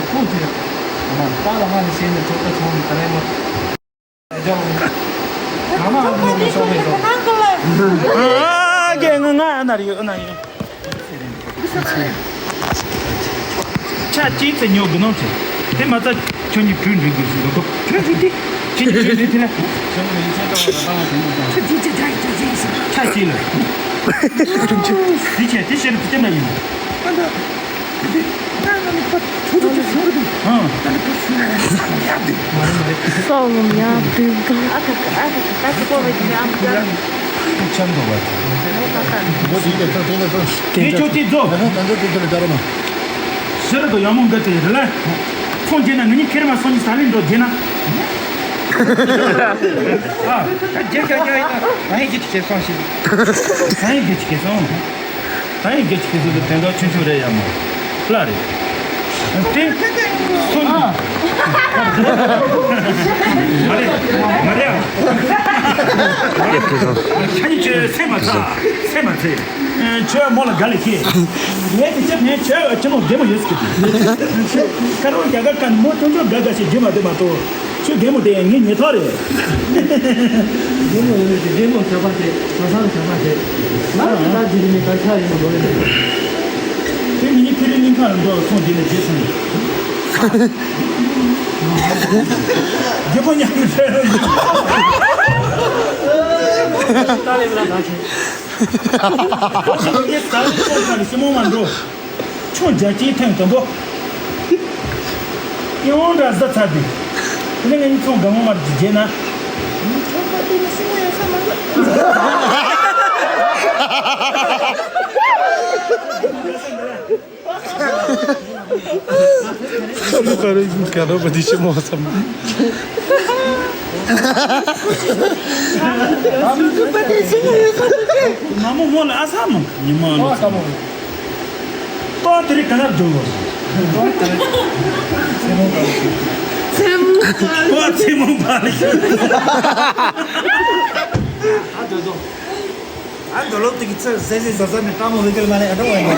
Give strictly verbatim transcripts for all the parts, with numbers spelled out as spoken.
ཁོང་ཚོས་ང་རྟ་ལ་ཧ་ནས་བཤད་ནས་ཁྲོད་ད་ཆུང་ནས་ད་རེས་མ། ང་མ་ཨ་ནི་མོ་ནས་ཤོག་མེད་སོང་། ཨ་ཀྱེ་ང་ང་ཨ་ན་རེ་ཡོད་ཨ་ན་ཡོད། ཆ་གཅིག་ཚེ་ཉོ་དགོས་ནོ་ཆེ། དེ་མ་ཚད་ཁྱོད་ཉིད་གྲོས་འགྲིག་དགོས་ཟེར་གོ། གྲོས་འགྲིག་དེ། ཁྱོད་ཉིད་གྲོས་འགྲིག་དེ་ལ། ཆ་གཅིག་ལ། དེ་ཆེ་དེ་ཤེར་དུ་ཅི་འདྲ་ཡིན། སོགས་ལ་ཡང་དུས་འགའ། ཆམ་འདུག་པ། དེ་ཆོག་དེ་རྫོགས། ཟེར་དུ་ཡང་མོ་འདི་དེ་རེད་ལ། ཚོང་རྒྱས་ན་ང་གཉིས་ཁེར་མ་སོང་གཉིས་ས་ལེན་འགྲོ་རྒྱས་ན། ཨ། རྒྱས་ཀྱང་ཀྱང་ཡིན་ན་ང་ཡི་རྒྱུ་ཆེ་སོང་ཞིག་ང་ཡི་རྒྱུ་ཆེ་སོང་། ད་ཡིན་གྱི་ཆི་ཟིག་གི་དོན་དག་ཆུང་ཆུང་རེད་ཡ་མོ། ལ་རེད། དེ། སོང་། མ་རེད། མ་རེད་ཨ། ཁྱེད་ཉིད་ཆོས་སེམས་མ་ཚ། སེམས་མ་ཚེ། ཆོས་མོ་ལ་དགའ་ལས་ཤེས། ངས་དེ་ཆ་ངས་ཆོས་ཆི་མོ་རྒན་མོ་ཡོད་ཟེར་གི། ཁ་རོག་རྒྱ་གར་ཀ་ནི་མོ་ཅུང་ཅུང་དགའ་དགའ་ཞིག་རྒྱུ་མ་དེ་མ་གཏོགས། ཁྱོད་རྒན་མོ་དེ་ངའི་ཉེ་ཐག་རེད། རྒན་མོ་ཡོད་མེད་དེ་རྒན་མོ་བྱ་བ་དེ་བཟའ་ཚང་བྱ་བ་དེ། ང་ཚོ་ད་འདི་རིང་ནས་ག་ཆགས་ཡིན་པ་མ་རེད། དེ་མི་ཉིད་ཁེ་རི་གླིང་ཁ་ལ་འགྲོ་ཚོང་འདི་ནས་རྗེས་སུ། རྒད་པོ་མཉམ་དུ་ཕེབས་རོགས་གྱིས། ཏཱ་ལའི་བླ་ད་ཆེ། ཁོ་ཞིག་གིས་ད་ལྟ་ཚོང་ཁ་ནས་སྲིན་མོ་མ་འགྲོ། ཆུང་རྒྱ་ཆེའི་ཐེངས་དང་པོ། ཡང་འདྲ་ཟ་ཚར་དུས། དེ་ནས་ངས་ཚོང་དགའ་མོ་མར་གྱི་རྗེས་ན། ཚོང་པ་དེ་ནི་སྲིན་མོ་ཡོད་ས་མ་རེད། ཁ་ལོ་པ་རེ་ཁ་ལོ་པ་དེ་ཆི་མོ་བསམ། ནག་མོ་མོ་ལ་ཨ་ས་མང་ཉི་མ་ཨ་ལོ། ཏོ་དེ་རིང་ག་ལ་འགྲོ་བ། ཏོ་དེ་རིང་ཚེ་མོ་པ་ལ་ཤོད། ཏོ་ཚེ་མོ་པ་ལ་ཤོད། ཨ་འགྲོ་འགྲོ། ཨ་འགྲོ་ལོག་དེ་གི་ཚེ་ཟས་ཟས་ཟ་ཟ་ནས་སྤྲང་མོ་བི་གལ་མ་ནས་ཨ་འགྲོ་བ་ཡིན།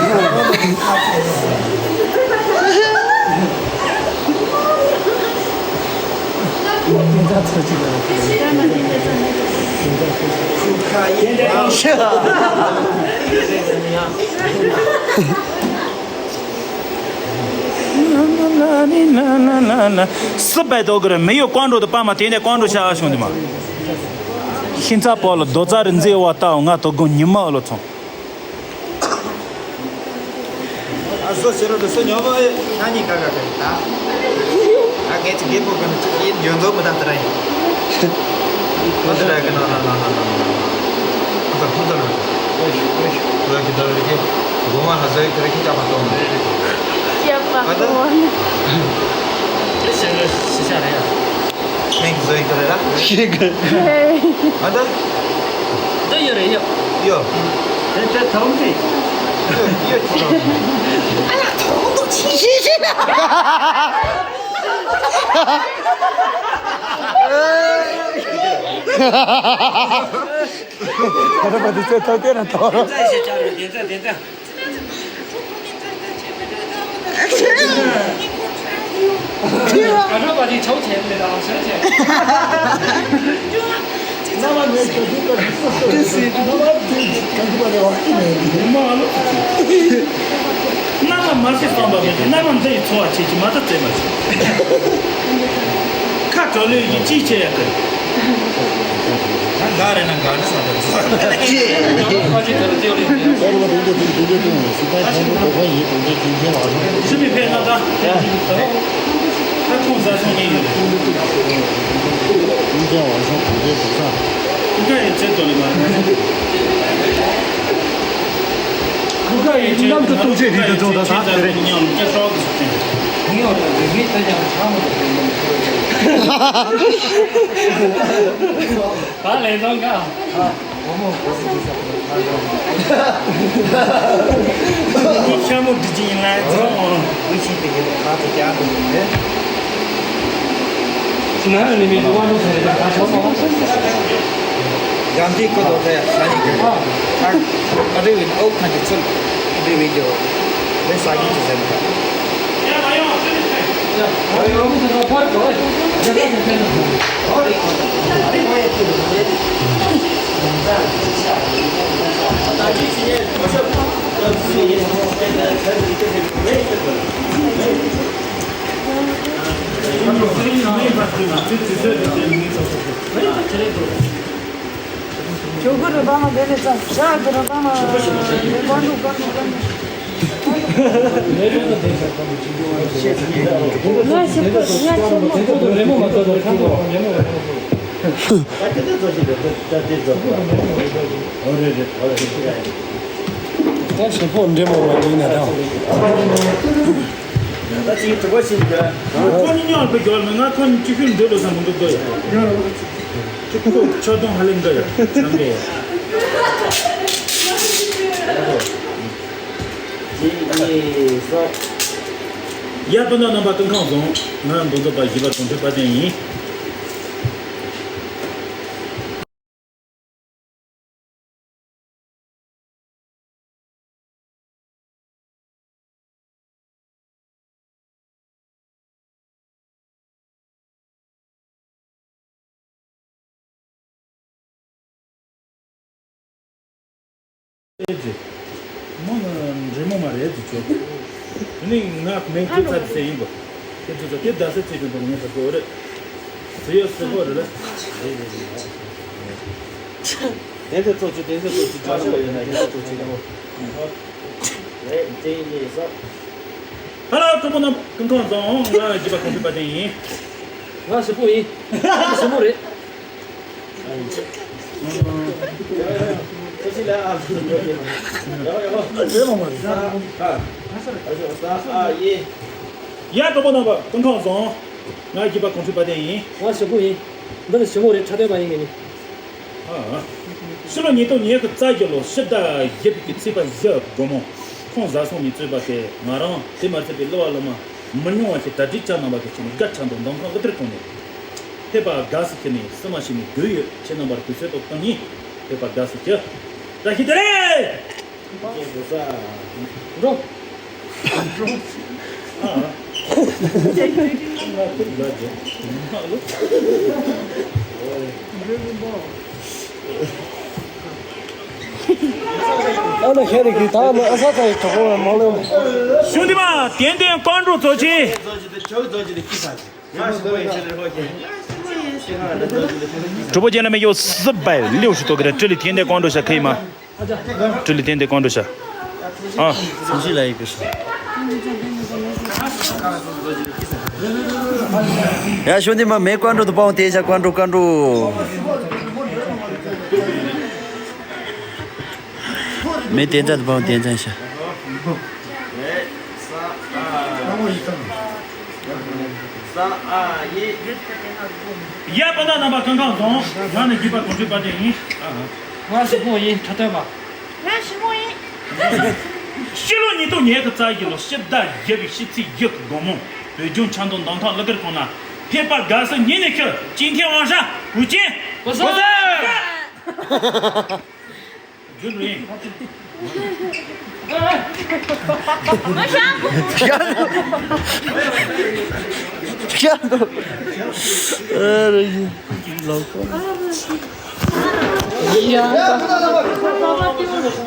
སི་པའི་ཏོག་གི་རེད། མི་ཡོད་ཀོང་འགྲོ་དུ་པ་མ་དེ་ནས་ཀོང་འགྲོ་ཤ་ཨ་བྱུང་དུ་མ། ཤིང་ཚ་པོ་ལ་རྡོ་རྩ་རི་མཛེས་བ་ལྟ་བ་ང་དོ་དགོང་ཉི་མ་ཨ་ལོ་ཚོང་། ཨ་བཟོ་བྱེད་རོགས་དུ་སུ་ཉོ་མ་ཨེ་ཁྱེད་གཉིས་ཀ་ག་ག་ཡིན་ད། ཨ་ངས་ཅི་རྒད་པོ་ག་ནས་ཅི་ཡིན་འཇོན་ཚོ་མི་ད་ལྟ་ར་ཡིན། ཁོ་ཚོ་ར་གི་ན་ན་ན་ན་ན་ན། ཁོ་ཚོ་ཁོ་ཚོ་ར། ཁོ་ཚོ་གི་ད་ར་གི། སྒོ་ང་ཧ་ཟོ་ཡི་ཁ་ར་གི་ཅག་པ་གཏོང་། ཅག་པ་གཏོང་། ཨ་ད། ཤི་ཤི་ཤ་རེད་ཡ། ངས་ཀྱི་བཟོ་ཡི་ཁ་ར་ར། ཤི་གི། ཨ་ད། ད་ཡོད་རེད་ཡོད། ཡོད། དེ་དེ་ཐོང་ཅི། ཡོད་ཡོད་ཐོང་། ཨ་ལ་ཐོང་དུ་ཆི་ཤི་ཤི། ཁ་ཐོག་པ་དེ་ཚོ་ཐོག་དེ་ན་ཐོག་རྣམ་པ་མ་ཤེས་བསམ་པ་མེད་ཀྱི་རྣམ་པ་འདི་ཡི་འཚོ་བ་བྱེད་ཀྱི་མ་ད་བཙལ་མ་བྱེད། ཁ་གྲོ་ལོས་ཀྱི་ཅིའི་ཆེ་ཡག་གི། ད་འགའ་རེ་ན་འགའ་འདྲ་བསམ་པ་འཚོ་བ། ཕྱི་མི་ཕེབས་ན་ད། ད་ཁོང་བཟའ་སོང་ཉེ་ཡོད་རེད། ཀུན་མཁྱེན་དབང་ཕྱུག་གུང་རྒྱལ་གདུགས་བཟང་། ཀུན་དགའ་ཡི་ཚེ་དོ་ལི་མ་རེད། ཀུན་དགའ་ཡི་ཚེ་ནམ་དུ་ཐུགས་རྗེ་རིགས་དུ་འགྲོ་ད་ད་རེད། ཉམས་སྐྱེ་སྲོག་གི་ཚུལ་ཁྲིམས། ངེས་ཡོད་ལ་རིགས་མེད་ལྟ་ཀྱང་ཕྲ་མོ་དང་ལྡན་པའི་ཚུལ་ཁྲིམས། ད་ལས་དོན་འགའ། ཤ་མོ་འདི་ཅི་ཡིན་ལ་ཚང་མ། ང་ནི་མི་འདུག་བ་འདུག་ཟེར་ད་ཆོག་མོ། གམ་དེའི་ཀོ་དོ་ཚེ་ས་ནི་གི་ཨ་རེ་བིན་ཨོ་ཁ་ཅི་ཚུལ་རེ་བི་ཀྱོ་རེ་ས་གི་ཅི་ཟེར་ན། ཇོ་གུ་རུ་བ་མ་དེ་ནས་ཙམ་ཤ་གུ་རུ་བ་མ་དེ་ཀོན་ཀྲུ་ཀོན་ཀྲུ་ཀོན་ཀྲུ། ང་ཞིག་གུ་ང་ཆུང་མ། ད་ཞིག་གུ་འདྲེ་མོ་མ་ཡིན་ན་དང་། ད་ཅིག་གྲུབ་པ་ཞིག་འདྲ། ཁོ་གཉིས་མཉམ་དུ་འགྱོ་ལ་ང་ཁོ་གཉིས་གཅིག་ཤུལ་འདྲེ་ལོ་ས་མི་འདུག་དོ་ཡ། ཁོ་ཆག་སྡང་ཧ་ལས་འདྲ་ཡ། ཚང་མས། གཅིག་གཉིས་གསུམ། ཡ་སྤུན་ཟླ་རྣམ་པ་སྐུ་ཁམས་བཟང་། ང་མདུང་རྩེ་པ་བཞི་པ་དོན་གྲུབ་དཔལ་ལྡན་ཡིན། ཨེ་ཙི། མོ་ནི་འདྲེ་མོ་མ་རེད་ཨེ་ཙི་ཆོ། དེ་ནི་ང་མེད་ཁྱོད་ཚ་དེ་ཟེར་ཡིན་པ། ཁྱོད་ཚོ་ཚ་དེ་ཟླ་ས་ཚེ་རིང་པོ་ངས་ད་གོ་རེད། ཟེར་ཡོད་ཟེར་གོ་རེད་ལ། དེ་ཚོ་ཚོ་ཆུ་དེ་ཚོ་ཚོ་ཆུ་ཆ་ཆ་ཡོད་ན་ཡིན་ཚོ་ཆུ་ཡོད། རེད་དེ་ཡིན་ས། ཧ་ལ་ཀུན་པོ་རྣམས་ཀུན་ཁང་བཟང་། ང་རྒྱུད་པ་གོང་འཕེལ་དཔལ་ལྡན་ཡིན། ང་ཞིག་པོ་ཡིན། ཞིག་མོ་རེད། ཡ་ཀུན་པོ་རྣམས་ཀུན་ཁང་བཟང་། ང་རྒྱུད་པ་གོང་འཕེལ་དཔལ་ལྡན་ཡིན། ང་ཞིག་པོ་ཡིན། འདི་ནི་ཞིག་མོ་རེད། ཁྲ་ཐོན་པ་ཡིན་ངེས་ནི། ཕྱི་ལོ་ཉིས་སྟོང་ཉི་ཤུ་རྩ་བཞི་ལོ་ཕྱི་ཟླ་བཞི་པའི་གི་ཚེས་པ་བཞི་དགོང་མོ་ཁོང་བཟའ་ཚང་ནས་གཙོས་པ་དེ་ང་རང་དེ་མ་ཚད་པའི་གླུ་བ་གླུ་མ་མི་ཉུང་བ་ཞིག་གྲ་སྒྲིག་བྱ་གནང་བ་གི་ཆེད་ནས་སྒར་ཆབ་མདོ་མདོ་ཁམས་གླུ་གཏེར་ཁང་ནས་ཕེབས་པ་དགའ་བསུ་ཞུས་ནས་བསུ་མ་ཞུས་ནས་དགོས་ཡོད་ཁྱེད་རྣམ་པར་དུས་ཚོད་ཐོབ་ཐང་ནས་ཕེབས་པ་དགའ་བསུ་ཞུ། བཀྲ་ཤིས་བདེ་ལེགས། འགྲོ། ཨ་ན་ཤེས་རིག་གི་ད་མ་ཨ་ས་ཚ་ཡི་གྲོགས་པོ་མ་ལོ། གཞུང་འདི་མ་ཏན་ཏན་བཀའ་འགྲོ་ཚོགས་ཆེན། གྲུབ་པ་རྒྱལ་ན་མི་ཡོ་སི་བའི་ལེའུ་ཞུ་ཏོ་གི་ར་ཀྲི་ལི་ཏན་ཏན་བཀའ་འགྲོ་ཤ་ཁི་མ། ཀྲི་ལི་ཏན་ཏན་བཀའ་འགྲོ་ཤ། ཨ། སུ་ཞིག་ལ་ཡི་གི་ཤ། ཡ་ཤོ་འདི་མ་མེ་བཀའ་འགྲོ་དུ་པའོ་ཏེ་ཤ་བཀའ་འགྲོ་བཀའ་འགྲོ། མེ་ཏན་ཏན་དུ་པའོ་ཏན་ཏན་ཤ། ཡ་པ་ད་རྣམ་པ་ཀུན་ཁང་བཟང་། ང་ནི་རྒྱུད་པ་གོང་འཕེལ་དཔལ་ལྡན་ཡིན། ང་ཞིག་པོ་ཡིན། ཁྲ་ཐོན་པ། ང་ཞིག་པོ་ཡིན། ཕྱི་ལོ་ཉིས་སྟོང་ཉི་ཤུ་རྩ་བཞི་ལོ་ཕྱི་ཟླ་བཞི་པའི་ཕྱི་ཚེས་བཞི་གི་དགོང་མོ་བོད་ལྗོངས་ཆབ་མདོ་མདོ་ཁམས་གླུ་གར་ཁང་ན་ཕེབས་པ་དགའ་བསུ་ཉིན་ནས་ཁྱོད་ཅིན་ཐེ་ཝང་ཧྲ་བུ་ཅན་བུ་སོ། རྒྱུ་རུ་ཡིན། ཤ་འདུག་ཤ་འདུག་ཨ་རེ་ཡིན། ལོག་པོ།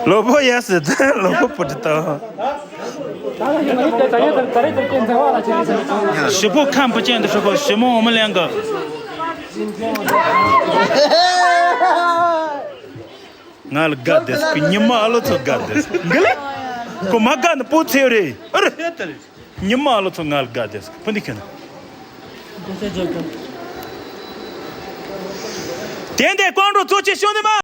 ལོག་པོ་ཡ་ཟེར་ཏེ་ལོག་པོ་པོ་ཏི་ཏོ། ཞི་བོ་ཁམས་པ་ཅན་དུ་ཧྲི་ཁོ་ཞི་མོ་འོ་མ་ལེན་གི། ང་ལ་དགའ་བསྡད་སོང་། ཉི་མ་ཨ་ལོ་ཚོ་དགའ་བསྡད་སོང་། འགི་ལེ། ཁོ་མ་དགའ་ན་པོ་ཚེ་རེད། ཨ་རེ། ཉི་མ་ཨ་ལོ་ཚོ་ང་ལ་དགའ་བསྡད་སོང་། ཕུ་འདི་ཁྱོད་ན། དེ་འདྲའི་ཀོང་ཀྲོ་གཙོ་ཆེ་ཤོ་ནི་མ།